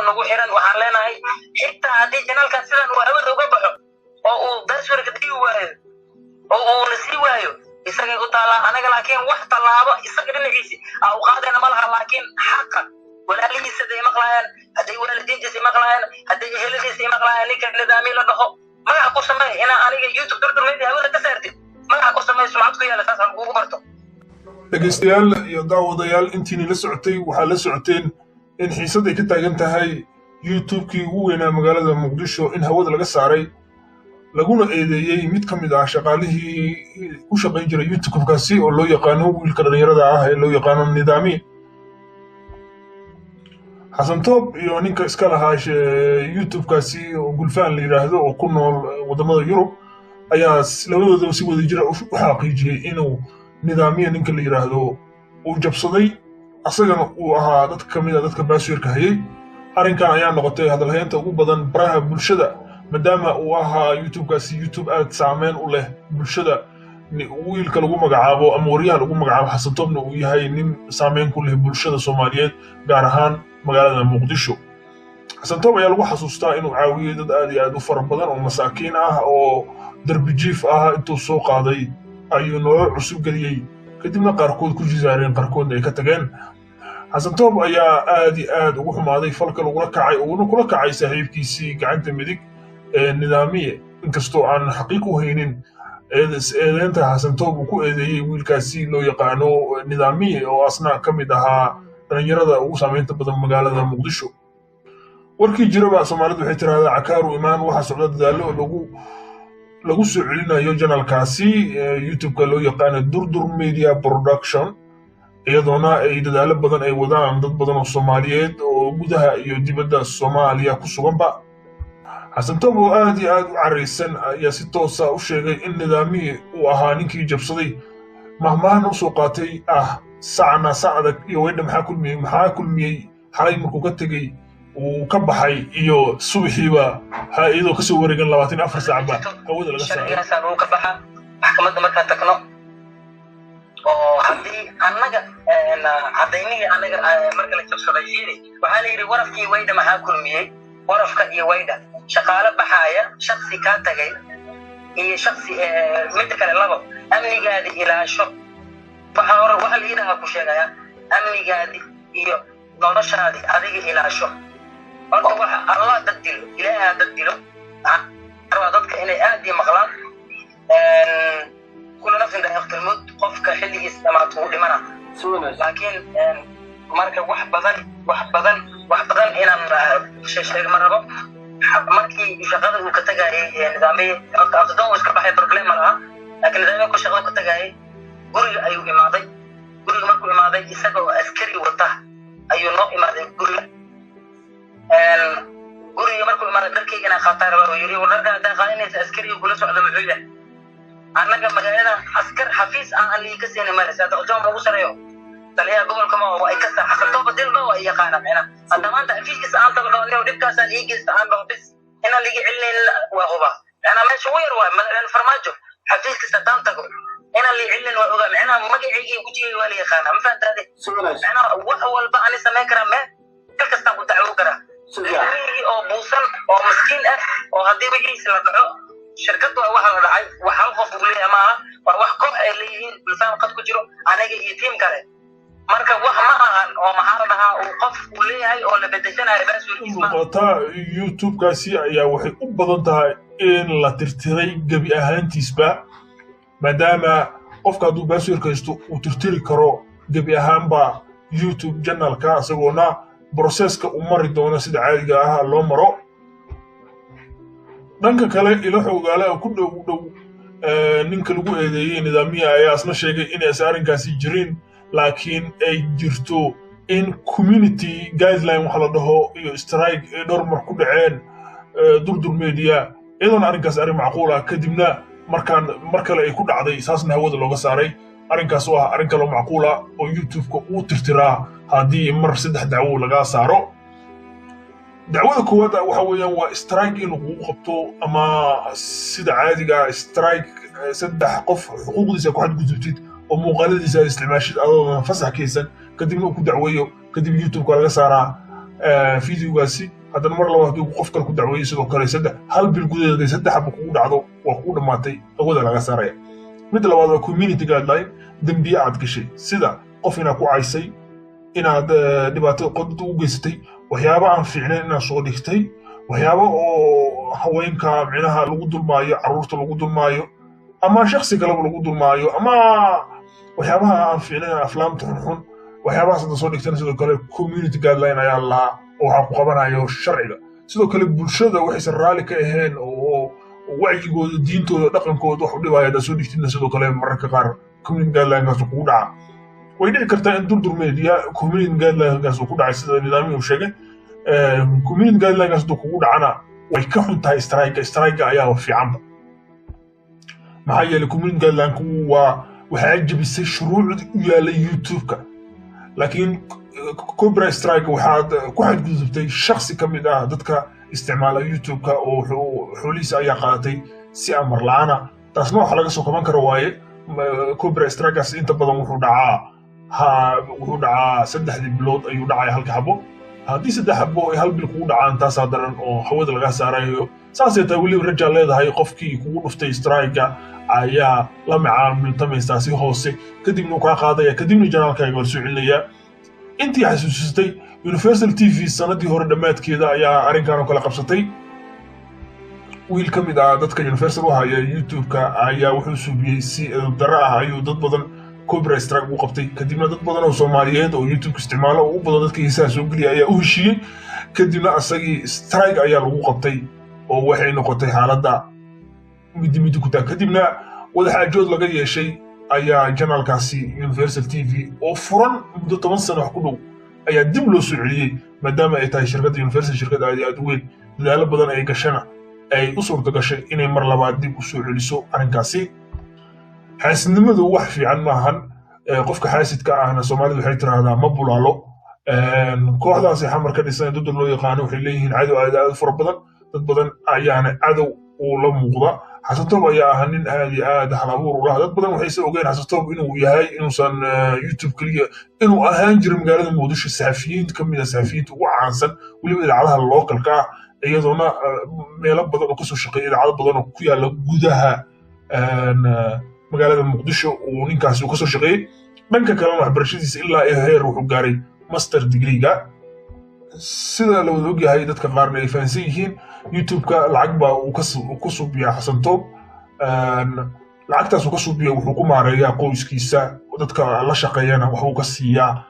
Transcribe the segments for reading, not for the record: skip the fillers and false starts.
Nagu xiran waxaan leenahay, xitaa haddii channelkaas sidan uu hawada uga baxo oo uu passwordka digi waayo oo uuna sii waayo, isagay u taalaa. Anaga laakiin wax tallaabo isaga dhinaciisi aa u qaadayna ma laha. Laakiin xaqa walaalihiisa hadday maqlaayaan, hadday waalidiintiisa maqlaayaan, hadday eheladiisa maqlaayaan, ninka Nidaami la dhaho, magaca ku sameey. Inaa aniga YouTube Durdur Media hawada ka saartid, magaca ku sameey, sumcad ku yaala, saasaan kugu barto. Dhegaystayaal iyo daawadayaal, intiini la socotay, waxaa la socoteen in xiisad ay ka taagan tahay YouTube-kii ugu weynaa magaalada Muqdisho in hawada laga saaray, laguna eedeeyey mid ka mid ah shaqaalihii ku shaqayn jiray YouTube-kaasi oo loo yaqaano wiilka dhallinyarada ah ee loo yaqaano Nidaami. Xasan Toob iyo ninka iska lahaa YouTube-kaasi oo Gulfaan la yidhaahdo oo ku nool waddamada Yurub ayaa labadoodaba si wada jira u xaqiijiyey inuu Nidaamiya ninka la yidhaahdo uu jabsaday, asagana uu ahaa dadka ka mid a dadka passwordka hayay. Arrinkan ayaa noqotay hadalhaynta ugu badan baraha bulshada, maadaama uu ahaa YouTube-kaasi YouTube aad saameyn u leh bulshada, wiilka lagu magacaabo ama waryaha lagu magacaabo Xasan Toobna uu yahay nin saameyn ku leh bulshada Soomaaliyeed, gaar ahaan magaalada Muqdisho. Xasan Toob ayaa lagu xasuustaa inuu caawiyey dad aad iyo aad u fara badan oo masaakiin ah oo darbi jiif ah. Intuu soo qaaday ayuu nolol cusub geliyey, kadibna qaarkood ku jisaareen, qaarkoodna ay ka tageen. Xasan Toob ayaa aad iyo aad ugu xumaaday falka lagula kacay, uuna kula kacay saaxiibkiisii gacanta midig ee Nidaamiye, inkastoo aan xaqiiq u haynin eedeynta Xasan Toob uu ku eedeeyey wiilkaasi loo yaqaano Nidaamiye, oo asna ka mid ahaa dhalinyarada ugu saameynta badan magaalada Muqdisho. Warkii jiraba, Soomaalidu waxay tiraahdaa "Cakaaru imaan". Waxaa socda dadaallo lagu soo celinayo channelkaasi YouTube-ka loo yaqaano Durdur Media Production, iyadoona ay dadaalo badan ay wadaan dad badan oo Soomaaliyeed oo gudaha iyo dibadda Soomaaliya ku suganba. Xasan Toob oo aad iyo aad u caraysan ayaa si toosa u sheegay in Nidaamihii uu ahaa ninkii jabsaday, mahmaahna usoo qaatay ah "Sacna sacdag iyo weydha maxaa kulmiyey?" Maxaa kulmiyey xalay markuu ka tegey, uu ka baxay, iyo subaxiiba iyadoo kasoo wareegan 24 saacba hawada laga saaray? Sharcigaasaa lagu ka baxa maxkamadda markaan tagno, oo haddii annaga cadaymihii annaga marka la jabsaday, fiiri, waxaa la yidhi: "Warafkii weydha maxaa kulmiyey?" Warafka iyo weydha, shaqaale baxaaya, shaksi kaa tagay iyo shaksi. Midda kale, labo, amnigaadi ilaasho. Waxa hore waxa la yidhaha ku sheegaya, amnigaadi iyo noloshaadi adiga ilaasho. Horta waxa Allah dad dilo, Ilaaha dad dilo. Waxaan rabaa dadka inay aad ii maqlaan. Kullu nafsin daa'iqatul mawt, qofka xilligiisa dhamaat wuu dhimana. Laakiin marka wax badan, wax badan, wax badan inaan sheego ma rabo. Markii shaqada uu ka tagayay Nidaamiye, horta Abdidoon uu iska baxay, problem ma laha, laakiin Nidaamiye ku shaqada ka tagayay guriga ayuu imaaday. Guriga markuu imaaday, isaga oo askari wata ayuu noo imaaday guriga. Guriga markuu imaaday, "Dharkayga inaan qaataa rabaa," uu yidhi. "War, dharka haddaa qaadanaysa, askariga kula socda muxuu yahay? Annaga magaalada askar xafiis aan lii ka siinin male. Saadiq Joon ugu sareeyo, taliyaha gobolka ma waa ka saa Xasan Tooba dil waa yaqaana. Micna hadda maanta xafiiskiisa aan tago, dhaho dhibkaasaan ii geysta, aan dhaho bis, inaan liiga celinaynin waa huba. Micnaa meesha ugu yar waay Madaxweyne Farmaajo xafiiskiisa haddaan tago, inaan lii celinin waa ogaa. Micnaha magacaygii wejigay waa la yaqaanaa, ma fahantaade? Micnaha wax walba ani samayn karaa, meel kastaan ku dacwo karaa. Ilmihii oo buusan oo miskiin ah oo haddii wixiisa la dhaco, shirkad waa waxa la dhacay, wax hal qof uu leeyahay maaha, waa wax koox ay leeyihiin, Bulfaan qad ku jiro, aniga iyo tiim kale. Marka wax ma ahan oo maxaa la dhahaa uu qof uu leeyahay oo la bedeshanayo passwordkiis ma Muuqata YouTube-kaasi ayaa waxay u badan tahay in la tirtiray gebi ahaantiisba, maadaama qofka hadduu passwordka haysto uu tirtiri karo gebi ahaanba YouTube channelka, isagoona processka uu mari doono sida caadiga ah loo maro. Dhanka kale, ilo xogaale oo ku dhow dhow ninka lagu eedeeyey Nidaamiya ayaa isna sheegay inaysan arrinkaasi jirin, laakiin ay jirto in community guideline waxa la dhaho iyo strike ay dhowr mar ku dhaceen Durdur Media, iyadoona arrinkaas arrin macquul ah. Kadibna markaan mar kale ay ku dhacday, saasna hawada looga saaray. Arrinkaas oo ah arrin kaloo macquul ah oo YouTube-ka uu tirtiraa haddii mar saddex dacwo lagaa saaro. Dacwada koowaad waxa weeyaan waa strike in lagugu qabto, ama sida caadiga strike saddex qof xuquuqdiisa ku xadgudubtid oo muuqaaladiisa aad isticmaashid adoodan fasax kaysan, kadibna uu ku dacweeyo, kadib YouTube-ka laga saaraa. Videogaasi haddana mar labaad hadduu qof kale ku dacweeyey, sidoo kale saddex, hal bil gudaheed hadday saddex xabo kugu dhacdo, waa kugu dhammaatay, hawada laga saaraya. Midda labaad waa community guideline, dembiye aad gashay, sida qof inaad ku caysay, inaad dhibaato qodad u geysatay, waxyaabo aan fiicnayn inaad soo dhigtay, waxyaabo oo haweenka micnaha lagu dulmaayo, carruurta lagu dulmaayo, ama shaksi kaleba lagu dulmaayo, ama waxyaabaha aan fiicnayn, aflaamta xunxun, waxyaabahaas hadda soo dhigtana, sidoo kale community guideline ayaa lahaa oo waxaa ku qabanayo sharciga. Sidoo kale bulshada waxaysan raalli ka ahayn oo wacyigooda, diintooda, dhaqankooda wax u dhibaya haddaad soo dhigtidna, sidoo kale mararka qaar community guidelinekaas kugu dhaca. Way dhici kartaa in Durdur Media community guidelinekaas uu ku dhacay, sida nidaamihii uu sheegay. Community guidelinekaas hadduu kugu dhacana, way ka xun tahay strike. Strike ayaa fiicanba, maxaa yeelay community guideline-ku waa waxaa jebisay shuruucdii u yaallay YouTube-ka, laakiin copyright strike waxaad ku xadgudubtay shaksi ka mid ah dadka isticmaala YouTube-ka oo xoolihiisa ayaa qaadatay si amar la'aana. Taasna waxa laga soo kaban kara waaye. Copyright strike-gaas inta badan wuxuu dhacaa, ha, wuxuu dhacaa 3dii bilood ayuu dhacaya halka xabo. Haddii saddex xabo ay hal bil kugu dhacaan, taasaa daran oo hawada laga saarayo. Saasay tahay, weliba rajaa leedahay, qofkii kugu dhuftay strike-ga ayaa la macaamiltamaysaa si hoose, kadibna uu kaa qaadaya, kadibna channel-kaaga waa soo celinayaa. Intii xasuusistay, Universal TV sanadii hore dhammaadkeeda ayaa arrinkan oo kale qabsatay. Wiil ka mid ah dadka Universal u haya YouTube-ka ayaa wuxuu suubiyey si edeb darro ah ayuu dad badan copyright strike ugu qabtay. Kadibna dad badan oo Soomaaliyeed oo YouTube isticmaalo oo u badan dadka heesaha soo geliya ayaa u heshiiyey. Kadibna asagii strike ayaa lagu qabtay oo waxay noqotay xaaladda midi midi ku taag. Kadibna wadaxaajood laga yeeshay ayaa channel-kaasi Universal TV oo furan muddo 10 sano wax ku dhow ayaa dib loo soo celiyey, maadaama ay tahay shirkadda Universal shirkad aad iyo aad u weyn, dadaalo badan ay gashana ay u suurta gashay inay mar labaad dib u soo celiso arrinkaasi. Xaasidnimadu wax fiican maahan. Qofka xaasidka ahna Soomaalidu waxay tiraahdaa ma bulaalo. Kooxdaasi Xamar ka dhisan, Durdur loo yaqaano, waxay leeyihiin cadow aad aad u fara badan. Dad badan ayaana cadow uu la muuqda. Xasantoob ayaa ahaa nin aad iyo aad hal abuur u lahaa. Dad badan waxayse ogeen Xasantoob inuu yahay, inuusan YouTube keliya, inuu ahaan jiray magaalada Muqdisho saxafiyiinta ka mid ah saxafiyiinta ugu caansan, weliba idaacadaha local-ka ah, iyadoona meelo badan oo kasoo shaqeeya, idaacado badan oo ku yaala gudaha magaalada Muqdisho uu ninkaasi uu kasoo shaqeeyey. Dhanka kalena waxbarashadiisa ilaa iyo heer wuxuu gaaray master degree-ga. Sida la wada ogyahay, dadka qaarna ay fahansan yihiin, YouTube-ka lacag baa uu ka suubiyaa Xasantoob. Lacagtaas uu ka suubiya wuxuu ku maareeyaa qoyskiisa, dadka la shaqeeyana waxuu ka siiyaa,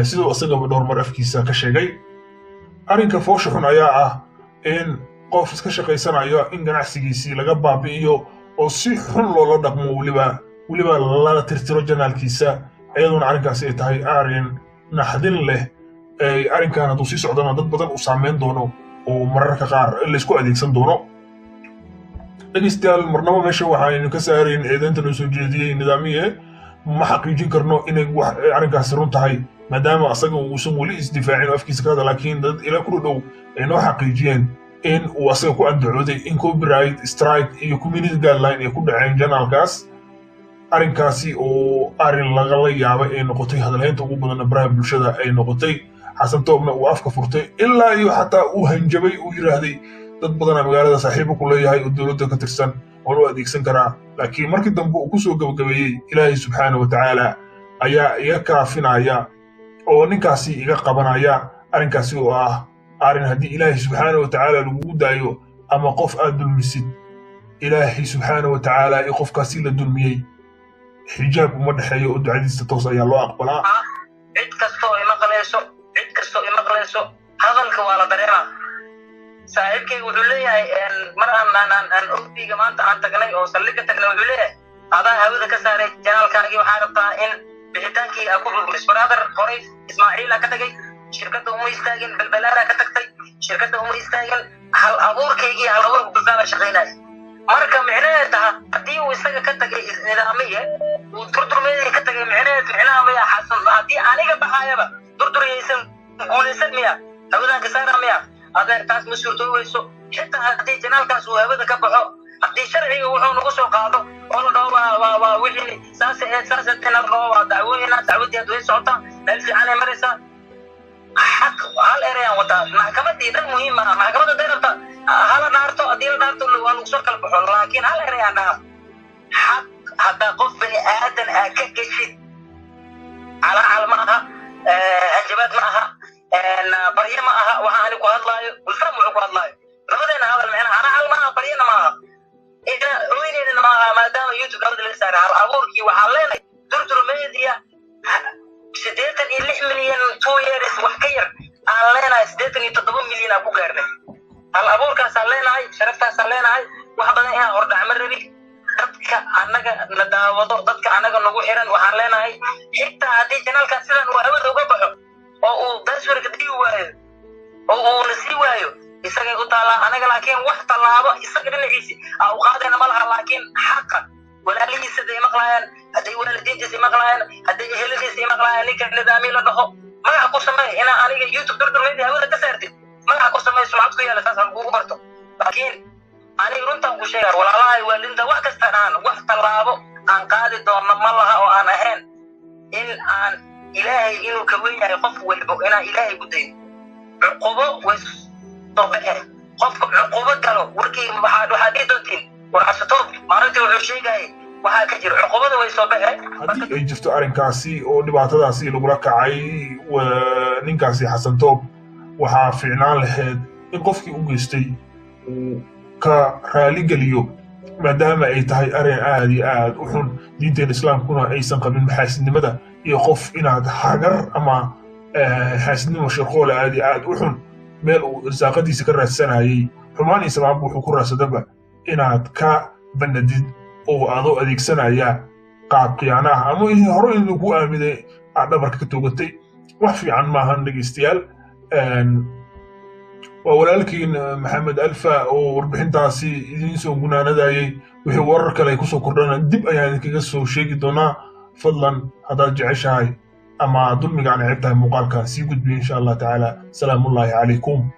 siduu isagaba dhowr mar afkiisa ka sheegay. Arrinka foosha xun ayaa ah in qof iska shaqaysanayo in ganacsigiisii laga baabi'iyo oo si xun loola dhaqmo, weliba lala tirtiro channel-kiisa, iyadoona arrinkaasi ay tahay arrin naxdin leh. Arrinkan hadduu sii socdana dad badan uu saameyn doono oo mararka qaar laysku adeegsan doono. Dhegeystayaal, marnaba meesha waxaaynu ka saarayn eedeynta noo soo jeediyey Nidaamiye. Ma xaqiijin karno inay wax arrinkaasi run tahay, maadaama asaga uusan weli isdifaacin oo afkiisa ka hadla, laakiin dad ila ku dhow ay noo xaqiijiyeen in uu asaga ku andacooday in copyright strike iyo community guideline ay ku dhaceen channel-kaas. Arrinkaasi oo arrin lagala yaabay ay noqotay, hadalhaynta ugu badanna baraha bulshada ay noqotay. Xasan Toobna uu afka furtay, ilaa iyo xataa uu hanjabay, uu yidhaahday dad badanaa magaalada saaxiibo ku leeyahay oo dowladda ka tirsan oon u adeegsan karaa. Laakiin markii dambe uu kusoo gabagabeeyey, "Ilaahay subxaana wa tacaala ayaa iga kaafinaya oo ninkaasi iga qabanaya." Arrinkaasi oo ah arrin haddii Ilaahay subxaana wa tacaala lagugu daayo ama qof aad dulmisid, Ilaahay subxaana wa tacaala iyo qofkaasi la dulmiyey xijaab uma dhexeeyo oo ducadiisa toos ayaa loo aqbalaa. Cid kastoo imaqlayso, cid kastoo imaqlayso, hadalka waa la dareemaa. Saaxiibkayga wuxuu leeyahay, mar aan OB-ga maanta aan tagnay oo saldhigga tagnay, wuxuu leeyahay, "Adaa hawada ka saaray channel-kaagii, waxaa rabtaa in bixitaankii aa ku burburis." Brother, horay Ismaaciila ka tagay, shirkadda uma istaagin. Belbelaara ka tagtay, shirkadda uma istaagin. Hal abuurkaygii, hal abuurka bulshaada shaqaynaya. Marka micnaheed taha, haddii uu isaga ka tagay Nidaamiye, uu Durdurmeedii ka tagay, micnaheed micnaha maya Xasan, haddii aniga baxayaba Durduriyaysan guulaysan miya? Hawadaan ka saara miya? Adeer, taas ma suurtoobeyso. Xitaa haddii channel-kaas uu hawada ka baxo, haddii sharciga wuxuu nagu soo qaado oo la dhaho waa wixii saas eed saas in la dhaho, waa dacwooyina, dacwadii had way socotaa, meel fiican ay maraysaa. Xaq hal erayaan wataa. Maxkamadii dhan muhiim maaha. Maxkamadda haday rabta hala dhaarto, haddii la dhaarto waa lagu soo kala baxo, laakiin hal erayaan dhaha: xaq haddaa qof bani aadan aa ka geshid, calaacal ma aha, hanjabaad ma aha, barye ma aha. Waxa ani ku hadlaayo, Gulfam wuxuu ku hadlaayo, labadeena hadal micnaha calaacal ma aha, baryana ma aha, ina oyneyna ma aha, maadaama YouTube hawada laga saaray. Hal abuurkii waxaan leenahay Durdur Media 86 milyan 2 years wax ka yar aan leenahay, 87 milyan aan ku gaarnay. Hal abuurkaasaan leenahay, sharaftaasaan leenahay. Wax badan inaan hordhac ma rabi. Dadka annaga na daawado, dadka annaga nagu xiran, waxaan leenahay xitaa haddii channelkaas sidan uu hawada uga baxo oo uu passwordka digi waayo oo uu na sii waayo, isagay u taallaa anaga, laakiin wax tallaabo isaga dhinaciisi aa u qaadayna ma laha. Laakiin xaqa walaalihiisa hadday maqlaayaan, hadday waalidiintiisa maqlaayaan, hadday eheladiisa maqlaayaan, ninka nidaami la dhaho, magaca ku samee. Inaa aniga YouTube Durdur Media hawada ka saartid, magaca ku samee, sumcad ku yeela, saas aan kugu barto. Laakiin aniga runtaan ku sheegaya, walaalahay, waalidiinta, wax kasta aan wax tallaabo aan qaadi doonno ma laha oo aan ahayn in aan Ilaahay inuu ka wen yahay qof walbo, inaan Ilaahay ku dayo. Cuqubo way soo baxe. Qofka cuqubo galo, warkii waxaa dhihi doontiin, war Xasatoob maalintii wuxuu sheegayay waxaa ka jira, cuqubada way soo baxe. Haddii ay jirto arrinkaasi oo dhibaatadaasi lagula kacay ninkaasi Xasan Toob, waxaa fiicnaan lahayd in qofkii u geystay uu ka raaligeliyo, maadaama ay tahay arrin aad iyo aad u xun, diinteen Islaamkuna aysan qabin maxaasidnimada iyo qof inaad hagar ama xaasidnimo shirqoole aad iyo aad u xun, meel uu irsaaqadiisa ka raadsanayay, xumaan iyo samaanba wuxuu ku raadsadaba, inaad ka banadid oo adoo adeegsanaya qaab khiyaano ah ama hore inuu ku aaminay aad dhabarka ka toogatay, wax fiican maahan. Dhegeystayaal, waa walaalkiin Maxamed Alfa oo warbixintaasi idiin soo gunaanadayay. Wixii warar kale ay kusoo kordhana dib ayaan idinkaga soo sheegi doonaa. Fadlan haddaad jeceshahay ama dulmiga aan neceb tahay, muuqaalka sii gudbiyo insha Allah tacaala. Salaamullaahi calaykum.